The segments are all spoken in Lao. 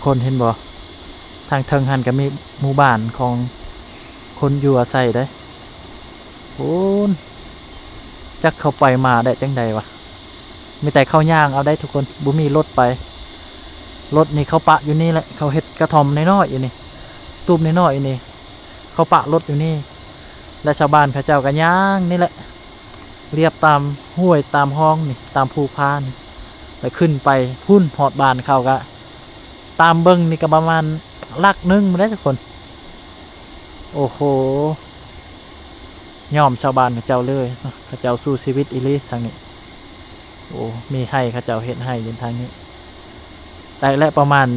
ຄົນເຫັນບໍ່? ທາງເທິງຫັ້ນກໍມີໝູ່ບ້ານຂອງຄົນຢູ່ອາໄສເດ້. ໂອ້ນ ຈັກເຂົາໄປມາໄດ້ຈັ່ງໃດວະ? ມີແຕ່ເຂົາຍ່າງເອົາໄດ້ທຸກຄົນ, ບໍ່ມີລົດໄປ. ລົດນີ້ເຂົາປະຢູ່ນີ້ແຫຼະ, ເຂົາເຮັດກະທ່ອມນ້ອຍໆຢູ່ນີ້, ຕູບນ້ອຍໆຢູ່ນີ້, ເຂົາປະລົດຢູ່ນີ້ ແລະ ຊາວບ້ານເຂົາເຈົ້າກໍຍ່າງນີ້ແຫຼະ ລຽບຕາມຫ້ວຍຕາມຮ່ອງນີ້ ຕາມພູຜານີ້ ແລ້ວຂຶ້ນໄປພຸ້ນ ຮອດບ້ານເຂົາກະຕາມເບິ່ງນີ້ກະປະມານຫຼັກໜຶ່ງພຸ້ນແຫຼະທຸກຄົນ. ໂອ້ໂຫ ຍອມຊາວບ້ານເຂົາເຈົ້າເລີຍເນາະ, ເຂົາເຈົ້າສູ້ຊີວິດອີ່ຫຼີທາງນີ້. ໂອ້ ມີໄຮ່ ເຂົາເຈົ້າເຮັດໄຮ່ຢູ່ທາງນີ້ ໄດ້ແຫຼະ ປະມານ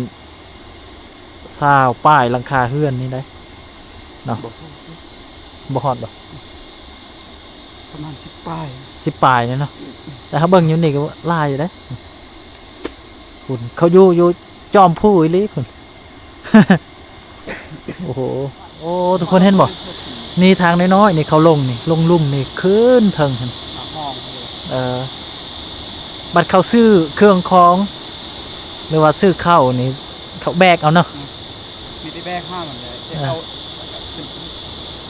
ຊາວປາຍຫຼັງຄາເຮືອນນີ້ໄດ໋ເນາະ. ບໍ່ຮອດ ບໍ່ຮອດບໍ່? ປະມານສິບປາຍ ສິບປາຍນີ້ເນາະ. ແຕ່ເຮົາເບິ່ງຢູ່ນີ້ກໍຫຼາຍຢູ່ເດ້. ພຸ້ນ ເຂົາຢູ່ ຢູ່ຈອມພູອີ່ຫຼີພຸ້ນ. ໂອ້ໂຫ ໂອ້ ທຸກຄົນເຫັນບໍ່? ນີ້ທາງນ້ອຍໆນີ້ເຂົາລົງນີ້ ລົງລຸ່ມນີ້ຂຶ້ນເທິງຫັ້ນ. ເອີ ບັດເຂົາຊື້ເຄື່ອງຂອງ ຫຼືວ່າຊື້ເຂົ້ານີ້ ເຂົາແບກເອົາເນາະ. ມີແຕ່ແບກຫາບເອົາແຫຼະ ແຕ່ເຂົາຂຶ້ນ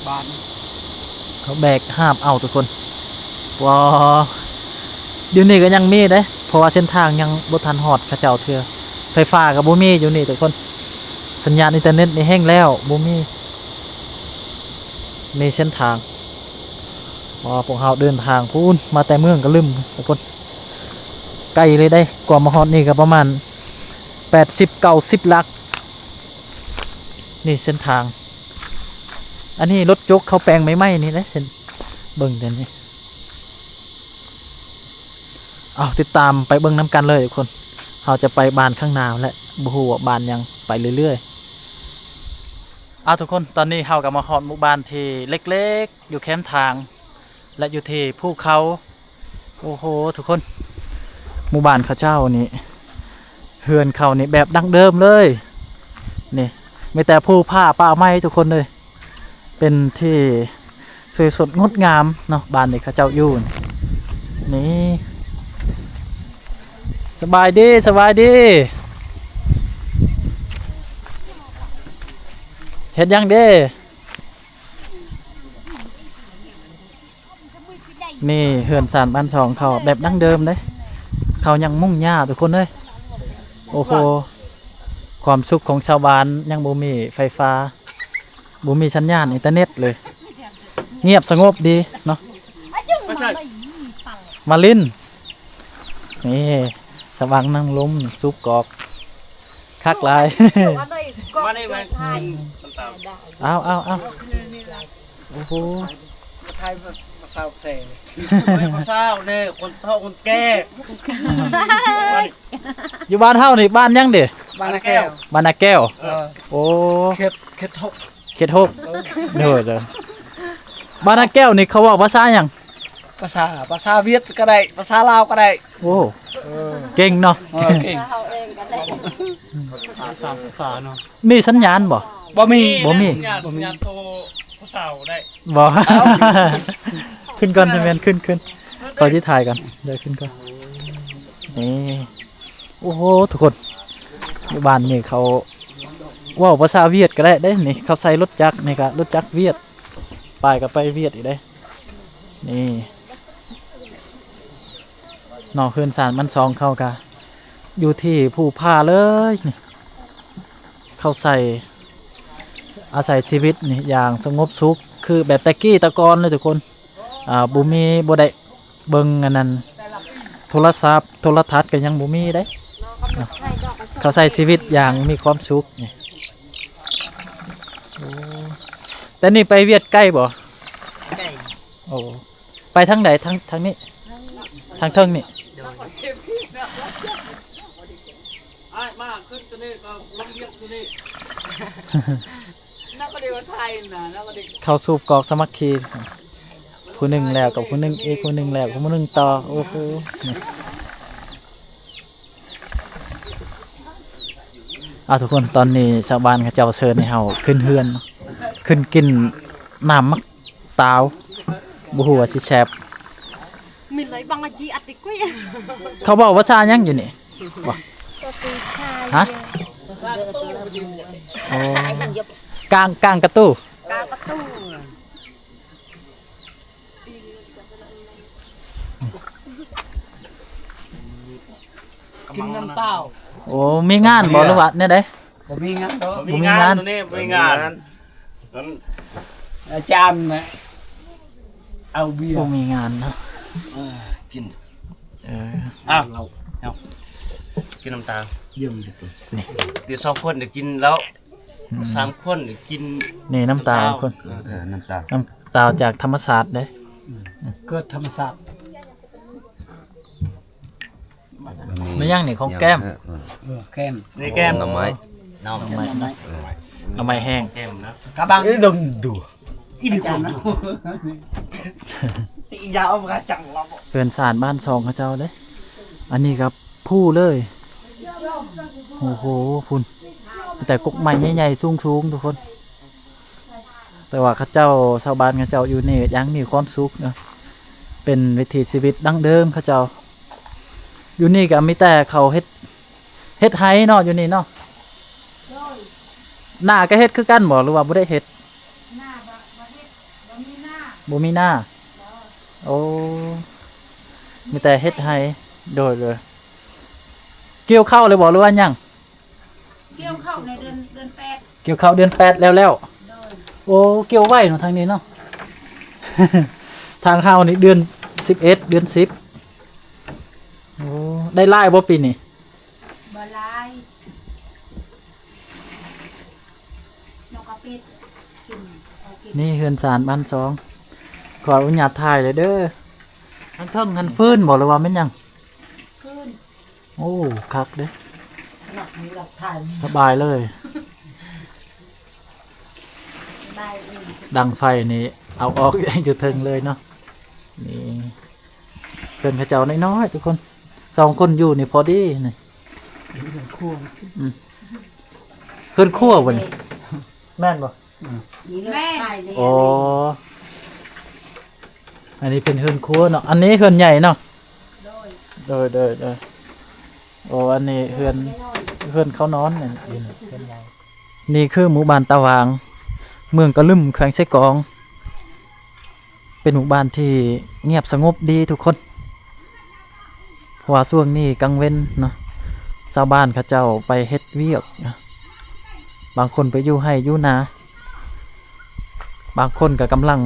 ບ້ານ ເຂົາແບກຫາບເອົາທຸກຄົນ. ວ້າ ຢູ່ນີ້ກໍຍັງມີເດ້ ເພາະວ່າເສັ້ນທາງຍັງບໍ່ທັນຮອດເຂົາເຈົ້າເທື່ອ. ໄຟຟ້າກໍບໍ່ມີຢູ່ນີ້ທຸກຄົນ, ສັນຍານອິນເຕີເນັດນີ້ແຫ້ງແລ້ວ ບໍ່ມີ. ນີ້ເສັ້ນທາງ. ວ້າ ພວກເຮົາເດີນທາງພຸ້ນ ມາແຕ່ເມືອງກະລຶມທຸກຄົນ, ໄກເລີຍເດ້. ກວ່າມາຮອດນີ້ກໍປະມານແປດສິບເກົ້າສິບຫຼັກ. ນີ້ເສັ້ນທາງ ອັນນີ້ລົດຈົກເຂົາແປງໃໝ່ໆນີ້ແຫຼະ ເສັ້ນ ເບິ່ງແຕ່ນີ້. ເອົາ ຕິດຕາມໄປເບິ່ງນຳກັນເລີຍທຸກຄົນ, ເຮົາຈະໄປບ້ານຂ້າງໜ້າແຫຼະ ບໍ່ຮູ້ວ່າບ້ານຫຍັງ ໄປເລື້ອຍໆ. ເອົາ ທຸກຄົນ ຕອນນີ້ເຮົາກໍມາຮອດໝູ່ບ້ານທີ່ເລັກໆ ຢູ່ແຄມທາງ ແລະ ຢູ່ທີ່ພູເຂົາ. ໂອ້ໂຫ ທຸກຄົນ ໝູ່ບ້ານເຂົາເຈົ້ານີ້ ເຮືອນເຂົານີ້ແບບດັ້ງເດີມເລີຍ. ນີ້ມີແຕ່ພູຜາປ່າໄມ້ທຸກຄົນເອີຍ, ເປັນທີ່ສວຍສົດງົດງາມເນາະ ບ້ານທີ່ເຂົາເຈົ້າຢູ່ນີ້. ສະບາຍດີ ສະບາຍດີ. ເຮັດຫຍັງເດ້? ນີ້ເຮືອນຊານບ້ານຊ່ອງເຂົາແບບດັ້ງເດີມເດ້, ເຂົາຍັງມຸງຫຍ້າທຸກຄົນເອີຍ. ໂອ້ໂຫ ຄວາມສຸກຂອງຊາວບ້ານ ຍັງບໍ່ມີໄຟຟ້າ ບໍ່ມີສັນຍານອິນເຕີເນັດເລີຍ, ງຽບສະຫງົບດີເນາະ. ມາຫຼິ້ນ ນີ້ ສະຫວ່າງນັ່ງລົມ ສູບກອກ ຄັກຫຼາຍ. ມານີ້ ມາກິນນ້ຳຕານ. ເອົາ ເອົາ ເອົາ. ໂອ້ໂຫ ມາຖ່າຍຜູ້ສາວແຊນີ້ ຜູ້ສາວນີ້ ຄົນເຖົ້າຄົນແກ່. ຢູ່ບ້ານເຮົານີ້ ບ້ານຫຍັງເດ? ບ້ານນາແກ້ວ. ບ້ານນາແກ້ວ. ເອີ ໂອ້ ເຂດ ເຂດຫົກ. ເຂດຫົກ. ເອີ ໂດຍ ໂດຍ. ບ້ານນາແກ້ວນີ້ ເຂົາເວົ້າພາສາຫຍັງ? ພາສາ ພາສາຫວຽດກໍໄດ້ ພາສາລາວກໍໄດ້. ໂອ້ ເອີ ເກັ່ງເນາະ. ເອີ ເກັ່ງ ເຮົາເອງກໍໄດ້ ສາມພາສາເນາະ. ມີສັນຍານບໍ່? ບໍ່ມີ ບໍ່ມີ ສັນຍານ ບໍ່ມີ ສັນຍານໂທຜູ້ສາວໄດ້ບໍ່? ເອົ້າ ຂຶ້ນກ່ອນ ສະແມນ ຂຶ້ນ ຂຶ້ນ ຂໍຊິຖ່າຍກ່ອນ ດຽວຂຶ້ນກ່ອນ. ນີ້ ໂອ້ໂຫ ທຸກຄົນ ຢູ່ບ້ານນີ້ເຂົາເວົ້າພາສາຫວຽດກໍໄດ້ເດ້ນີ້. ເຂົາໃຊ້ລົດຈັກ ນີ້ກໍລົດຈັກຫວຽດ, ປາຍກໍໄປຫວຽດອີກເດ້. ນີ້ເນາະ ເຮືອນຊານບ້ານຊ່ອງເຂົາກະຢູ່ທີ່ພູຜາເລີຍນີ້. ເຂົາໃຊ້ ອາໄສຊີວິດນີ້ຢ່າງສະຫງົບສຸກ ຄືແບບແຕ່ກີ້ແຕ່ກ່ອນເລີຍທຸກຄົນ. ອ່າ ບໍ່ມີ ບໍ່ໄດ້ເບິ່ງອັນນັ້ນ ໂທລະສັບ ໂທລະທັດກໍຍັງບໍ່ມີເດ້. ເຂົາໃຊ້ຊີວິດຢ່າງມີຄວາມສຸກນີ້. ໂອ້ ແຕ່ນີ້ໄປຫວຽດໄກບໍ່? ໄກ. ໂອ້ ໄປທາງໃດ? ທາງ ທາງນີ້ ທາງເທິງນີ້. ໂດຍ ອ້າຍມາຂຶ້ນຕົວນີ້ກໍລົງຫຽບຕົວນີ້. ເຂົາສູບກອກສາມັກຄີ ຜູ້ໜຶ່ງແລ້ວກໍຜູ້ໜຶ່ງອີກ ຜູ້ໜຶ່ງແລ້ວກໍຜູ້ໜຶ່ງຕໍ່. ໂອ້ໂຫ ອ່າ ທຸກຄົນ ຕອນນີ້ຊາວບ້ານເຂົາເຈົ້າເຊີນໃຫ້ເຮົາຂຶ້ນເຮືອນ ຂຶ້ນກິນນ້ຳໝາກຕາວ ບໍ່ຮູ້ວ່າຊິແຊບ. ເຂົາເວົ້າພາສາຫຍັງຢູ່ນີ້? ຮະ? ໂອ້ ກາງ ກາງກະຕູ ກາງກະຕູ ກິນນ້ຳເຕົ້າ. ໂອ້ ມີງານບໍ່ ຫຼືວ່າແນວໃດ? ບໍ່ມີງານດອກ ບໍ່ມີງານ ບໍ່ມີງານ ໂຕນີ້ບໍ່ມີງານ ບໍ່ມີງານ ອາຈານນະ ເອົາເບຍ ບໍ່ມີງານເນາະ ເອີ ກິນ ເອີ ອ້າວ ເອົາ ກິນນ້ຳຕາ ຢ້ຽມດີ ນີ້ ດຽວສອງຄົນໄດ້ກິນແລ້ວ ອືມ ສາມຄົນໄດ້ກິນ ນີ້ນ້ຳຕາ ນ້ຳຕາ ຄົນ ເອີ ນ້ຳຕາ ນ້ຳຕາຈາກທຳມະຊາດເດ້ ອືມ ເກີດທຳມະຊາດ. ແມ່ນຫຍັງນີ້ ຂອງແກ້ມ ເອີ ເອີ ແກ້ມ ນີ້ແກ້ມ ໜໍ່ໄມ້ ໜໍ່ໄມ້ ໜໍ່ໄມ້ ເອີ ໜໍ່ໄມ້ແຫ້ງ ແກ້ມນະ ກະບັງ ເອີ ດົງດູ ອີ່ດິ ຈານນະ ຕິຢາເອົາກະຈັງລະ ເຮືອນຊານບ້ານຊ່ອງເຂົາເຈົ້າເດ້ ອັນນີ້ກະພູເລີຍ ໂອ້ໂຫ ພຸ້ນ ມີແຕ່ກົກໄມ້ໃຫຍ່ໆ ສູງໆ ທຸກຄົນ. ແຕ່ວ່າເຂົາເຈົ້າ ຊາວບ້ານເຂົາເຈົ້າຢູ່ນີ້ຢ່າງມີຄວາມສຸກເນາະ ເປັນວິຖີຊີວິດດັ້ງເດີມເຂົາເຈົ້າ. ຢູ່ນີ້ກະມີແຕ່ເຂົາເຮັດ ເຮັດໄຮ່ເນາະ ຢູ່ນີ້ເນາະ. ໂດຍ ນາກະເຮັດຄືກັນບໍ່ ຫຼືວ່າບໍ່ໄດ້ເຮັດ? ນາບໍ່ ບໍ່ເຮັດ ບໍ່ມີນາ ບໍ່ມີນາ. ໂອ້ ມີແຕ່ເຮັດໄຮ່. ໂດຍ ໂດຍ ກ່ຽວເຂົ້າແລ້ວບໍ່ ຫຼືວ່າຍັງ? ກ່ຽວເຂົ້າໃນເດືອນ ເດືອນແປດ ກ່ຽວເຂົ້າເດືອນແປດແລ້ວໆ. ໂດຍ ໂອ້ ກ່ຽວໄວເນາະທາງນີ້ເນາະ ທາງເຮົານີ້ເດືອນສິບເອັດ ເດືອນສິບ. ໂອ້ ໄດ້ຫຼາຍບໍ່ປີນີ້? ບໍ່ຫຼາຍ ນົກກະປິດກິນ ເອົາກິນ. ນີ້ເຮືອນຊານບ້ານຊ່ອງ ຂໍອະນຸຍາດຖ່າຍເລີຍເດີ. ທັງເທິງຫັ້ນຟືນບໍ່ ຫຼືວ່າແມ່ນຫຍັງ? ຟືນ. ໂອ້ ຄັກເດ້ ສະບາຍເລີຍ. ດັງໄຟນີ້ເອົາອອກຢູ່ເທິງເລີຍເນາະ. ນີ້ເຮືອນເຂົາເຈົ້ານ້ອຍໆ ທຸກຄົນ ສອງຄົນຢູ່ນີ້ພໍດີນີ້. ເຮືອນຄົວ ອືມ ເຮືອນຄົວບໍ່ນີ້ ແມ່ນບໍ່? ແມ່ນ. ອໍ ອັນນີ້ເປັນເຮືອນຄົວເນາະ ອັນນີ້ເຮືອນໃຫຍ່ເນາະ. ໂດຍ ໂດຍ ໂດຍ ໂດຍ. ໂອ້ ອັນນີ້ເຮືອນ ເຮືອນເຂົານອນນີ້ ເຮືອນໃຫຍ່. ນີ້ຄືໝູ່ບ້ານຕາຫວ່າງ ເມືອງກະລຶມ ແຂວງເຊກອງ. ເປັນໝູ່ບ້ານທີ່ງຽບສະຫງົບດີທຸກຄົນ ເພາະວ່າຊ່ວງນີ້ກາງເວັນເນາະ ຊາວບ້ານເຂົາເຈົ້າໄປເຮັດວຽກນະ ບາງຄົນໄປຢູ່ໄຮ່ຢູ່ນາ ບາງຄົນກະກຳລັງ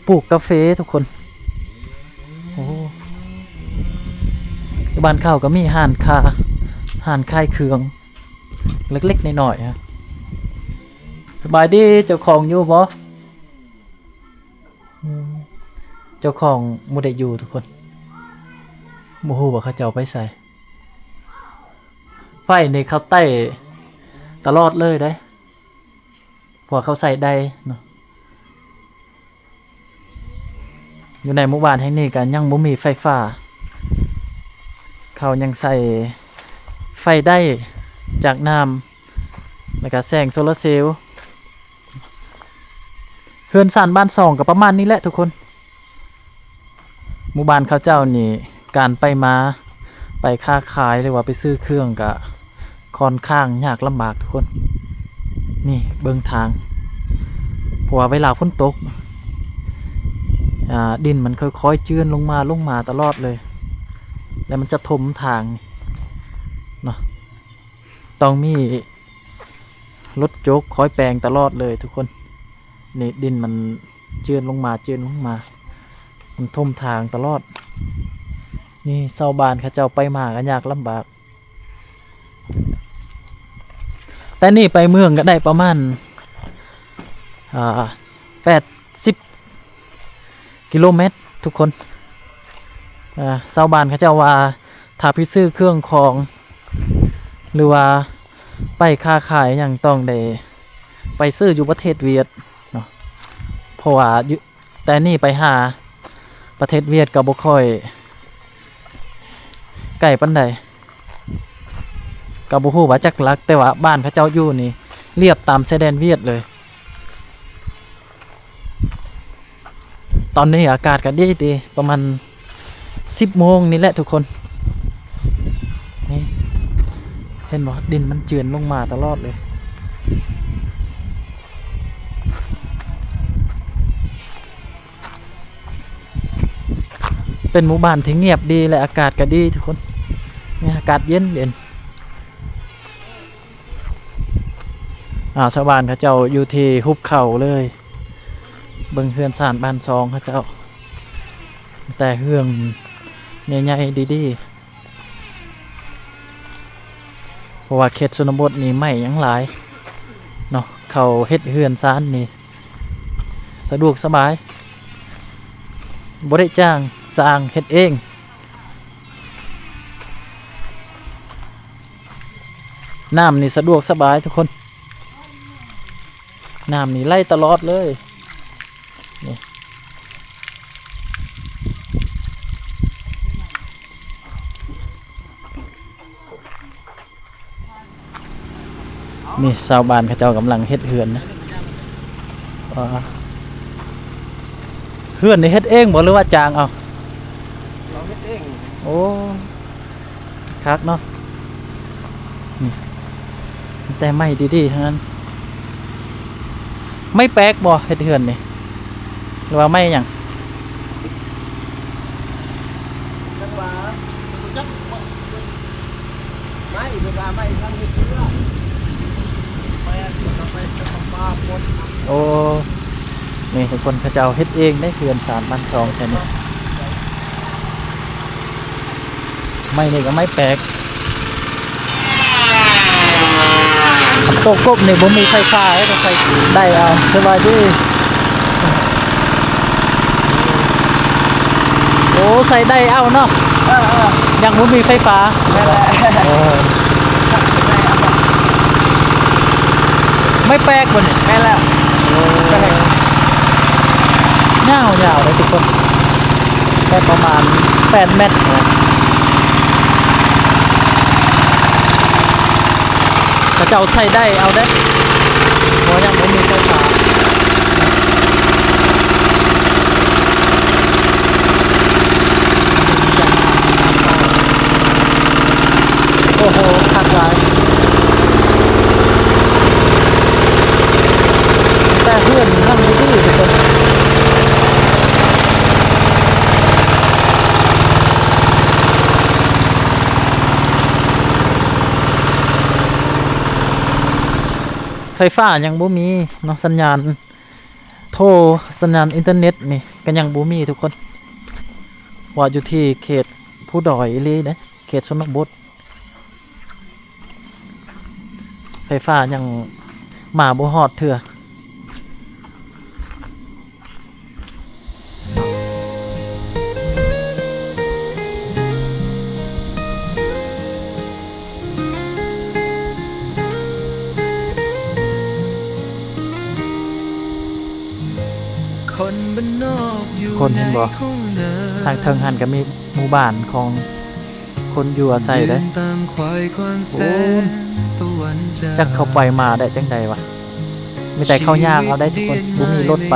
ປູກກາເຟທຸກຄົນ. ໂອ້ ຢູ່ບ້ານເຂົາກະມີຮ້ານຄ້າ ຮ້ານຂາຍເຄື່ອງເລັກໆນ້ອຍໆ. ສະບາຍດີ ເຈົ້າຂອງຢູ່ບໍ່? ອືມ ເຈົ້າຂອງບໍ່ໄດ້ຢູ່ທຸກຄົນ ບໍ່ຮູ້ວ່າເຂົາເຈົ້າໄປໃສ. ໄຟນີ້ເຂົາໄຕ້ຕະຫຼອດເລີຍເດ້ ເພາະວ່າເຂົາໃຊ້ໄດເນາະ. ຢູ່ໃນໝູ່ບ້ານແຫ່ງນີ້ກະຍັງບໍ່ມີໄຟຟ້າ ເຂົາຍັງໃຊ້ໄຟໄດ້ຈາກນ້ຳ ແລ້ວກະແສງໂຊລາເຊວ. ເຮືອນຊານບ້ານຊ່ອງກະປະມານນີ້ແຫຼະທຸກຄົນ. ໝູ່ບ້ານເຂົາເຈົ້ານີ້ ການໄປມາ ໄປຄ້າຂາຍ ຫຼືວ່າໄປຊື້ເຄື່ອງກະຄ່ອນຂ້າງຍາກລຳບາກທຸກຄົນ. ນີ້ເບິ່ງທາງ ເພາະວ່າເວລາຝົນຕົກ ອາ ດິນມັນຄ່ອຍໆເຈື່ອນລົງມາ ລົງມາຕະຫຼອດເລີຍ ແລ້ວມັນຈະຖົມທາງເນາະ. ຕ້ອງມີລົດຈົກຄອຍແປງຕະຫຼອດເລີຍທຸກຄົນ. ນີ້ດິນມັນເຈື່ອນລົງມາ ເຈື່ອນລົງມາ ມັນຖົມທາງຕະຫຼອດ. ນີ້ຊາວບ້ານເຂົາເຈົ້າໄປມາກະຍາກລຳບາກ. ແຕ່ນີ້ໄປເມືອງກະໄດ້ປະມານ ອາ ແປດສິບ ກິໂລແມັດທຸກຄົນ. ເອີ ຊາວບ້ານເຂົາເຈົ້າວ່າ ຖ້າໄປຊື້ເຄື່ອງຂອງ ຫຼືວ່າໄປຄ້າຂາຍຫຍັງ ຕ້ອງໄດ້ໄປຊື້ຢູ່ປະເທດຫວຽດເນາະ ເພາະວ່າຢູ່ ແຕ່ນີ້ໄປຫາປະເທດຫວຽດກະບໍ່ຄ່ອຍໄກປານໃດ ກະບໍ່ຮູ້ວ່າຈັກຫຼັກ ແຕ່ວ່າບ້ານເຂົາເຈົ້າຢູ່ນີ້ລຽບຕາມຊາຍແດນຫວຽດເລີຍ. ຕອນນີ້ອາກາດກະດີໆ ປະມານສິບໂມງນີ້ແຫຼະທຸກຄົນ. ນີ້ ເຫັນບໍ່? ດິນມັນເຈື່ອນລົງມາຕະຫຼອດເລີຍ. ເປັນໝູ່ບ້ານທີ່ງຽບດີ ແລະ ອາກາດກໍດີທຸກຄົນ. ນີ້ອາກາດເຢັນໆ. ອ່າ ຊາວບ້ານເຂົາເຈົ້າຢູ່ທີ່ຫຸບເຂົາເລີຍ. ເບິ່ງເຮືອນຊານບ້ານຊ່ອງເຂົາເຈົ້າ ແຕ່ເຮືອນໃຫຍ່ໆ ດີໆ. ເພາະວ່າເຂດຊົນນະບົດນີ້ໄມ້ຍັງຫຼາຍເນາະ. ເຂົາເຮັດເຮືອນຊານນີ້ສະດວກສະບາຍ ບໍ່ໄດ້ຈ້າງຊ່າງເຮັດເອງ. ນ້ຳນີ້ສະດວກສະບາຍທຸກຄົນ. ນ້ຳນີ້ໄຫຼຕະຫຼອດເລີຍ. ນີ້ ນີ້ຊາວບ້ານເຂົາເຈົ້າກຳລັງເຮັດເຮືອນນະ. ເອີ ເຮືອນນີ້ເຮັດເອງບໍ່ ຫຼືວ່າຈ້າງເອົາ? ເຮົາເຮັດເອງ. ໂອ້ ຄັກເນາະ. ນີ້ ມີແຕ່ໄມ້ດີໆ ທັງນັ້ນ. ໄມ້ແປກບໍ່ ເຮັດເຮືອນນີ້ ຫຼືວ່າໄມ້ຫຍັງ? ຈັກວ່າ ຈັກ ໄມ້ ເພິ່ນວ່າໄມ້ທາງເຮັດເຮືອນ. ໂອ້ ນີ້ທຸກຄົນ ເຂົາເຈົ້າເຮັດເອງເດ້ ເຮືອນຊານບ້ານຊ່ອງແຖວນີ້. ໄມ້ນີ້ກໍໄມ້ແປກ. ໂຕະກົບນີ້ບໍ່ມີໄຟຟ້າເດ້ ຕ້ອງໃຊ້ໄດເອົາ. ສະບາຍດີ. ໂອ້ ໃຊ້ໄດເອົາເນາະ. ເອີໆ ຍັງບໍ່ມີໄຟຟ້າ. ແມ່ນແຫຼະ. ເອີ ໄມ້ແປກບໍ່ນີ້? ແມ່ນແລ້ວ. ໂອ້ ແປກ ຍາວໆ ເດ້ທຸກຄົນ ແຕ່ປະມານແປດແມັດ. ເຂົາເຈົ້າໃຊ້ໄດເອົາເດ້ ເພາະຍັງບໍ່ມີໄຟຟ້າ. ໂອ້ໂຫ ຄັກຫຼາຍ. ແຕ່ເຮືອນຍັງບໍ່ດີທຸກຄົນ. ໄຟຟ້າຍັງບໍ່ມີເນາະ ສັນຍານໂທ ສັນຍານອິນເຕີເນັດນີ້ກໍຍັງບໍ່ມີທຸກຄົນ. ວ່າຢູ່ທີ່ເຂດພູດອຍອີ່ຫຼີເດ້ ເຂດຊົນນະບົດ. ໄຟຟ້າຍັງມາບໍ່ຮອດເທື່ອ. ຄົນເຫັນບໍ່? ທາງເທິງຫັ້ນກໍມີໝູ່ບ້ານຂອງ ຄົນຢູ່ອາໄສເດ້. ໂອ້ ຈັກເຂົາໄປມາໄດ້ຈັ່ງໃດວະ. ມີແຕ່ເຂົາຍ່າງເອົາໄດ້ທຸກຄົນ ບໍ່ມີລົດໄປ.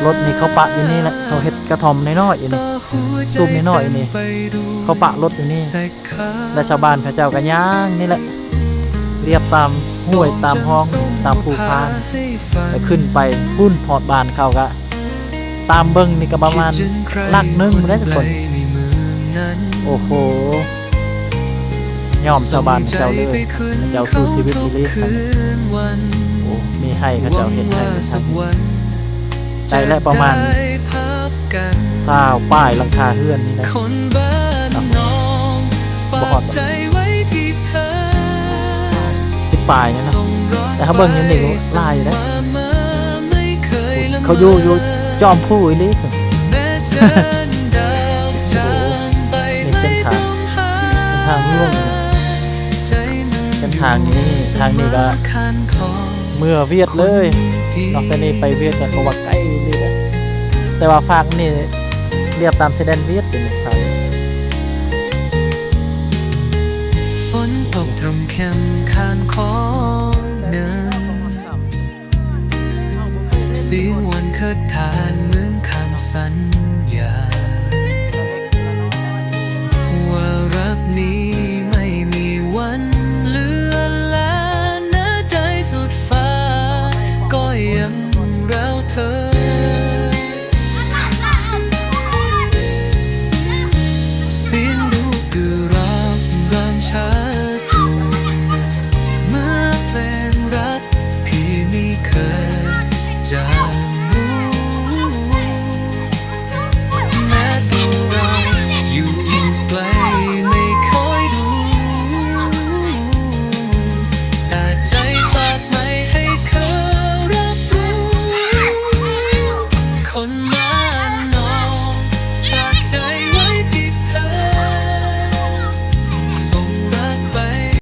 ລົດນີ້ເຂົາປະຢູ່ນີ້ແຫຼະ ເຂົາເຮັດກະທ່ອມນ້ອຍໆຢູ່ນີ້ ຕູບນ້ອຍໆຢູ່ນີ້ ເຂົາປະລົດຢູ່ນີ້ ແລະ ຊາວບ້ານເຂົາເຈົ້າກໍຍ່າງນີ້ແຫຼະ ລຽບຕາມຫ້ວຍ ຕາມຮ່ອງ ຕາມພູຜາ ແລະ ຂຶ້ນໄປພຸ້ນ ຮອດບ້ານເຂົາກະ ຕາມເບິ່ງນີ້ກໍປະມານຫຼັກໜຶ່ງພຸ້ນເດ້ທຸກຄົນ. ໂອ້ໂຫ ຍອມຊາວບ້ານເຂົາເຈົ້າເລີຍ ເຂົາເຈົ້າສູ້ຊີວິດອີ່ຫຼີ. ໂອ້ ມີໄຮ່ ເຂົາເຈົ້າເຮັດໄຮ່ເຮັດທາງ ໄດ້ແລ້ວປະມານຊາວປາຍຫຼັງຄາເຮືອນນີ້ແຫຼະ ບໍ່ຮອດ ສິບປາຍນີ້ນະ ແຕ່ເຮົາເບິ່ງຢູ່ນີ້ຫຼາຍຢູ່ເດ້. ເຂົາຢູ່ ຢູ່ຈອມພູອີ່ຫຼີ. ໂອ້ ນີ້ເສັ້ນທາງ ເສັ້ນທາງຫຼວງ ເສັ້ນທາງນີ້ ທາງນີ້ກໍເມືອຫວຽດເລີຍເນາະ. ແຕ່ນີ້ໄປຫວຽດກໍວ່າໃກ້ນີ້ແຫຼະ ແຕ່ວ່າຟາກນີ້ລຽບຕາມຊາຍແດນຫວຽດເລີຍ. ຝົນຕົກ ສຽງວັນຄະທານເມືອງຄຳສັນ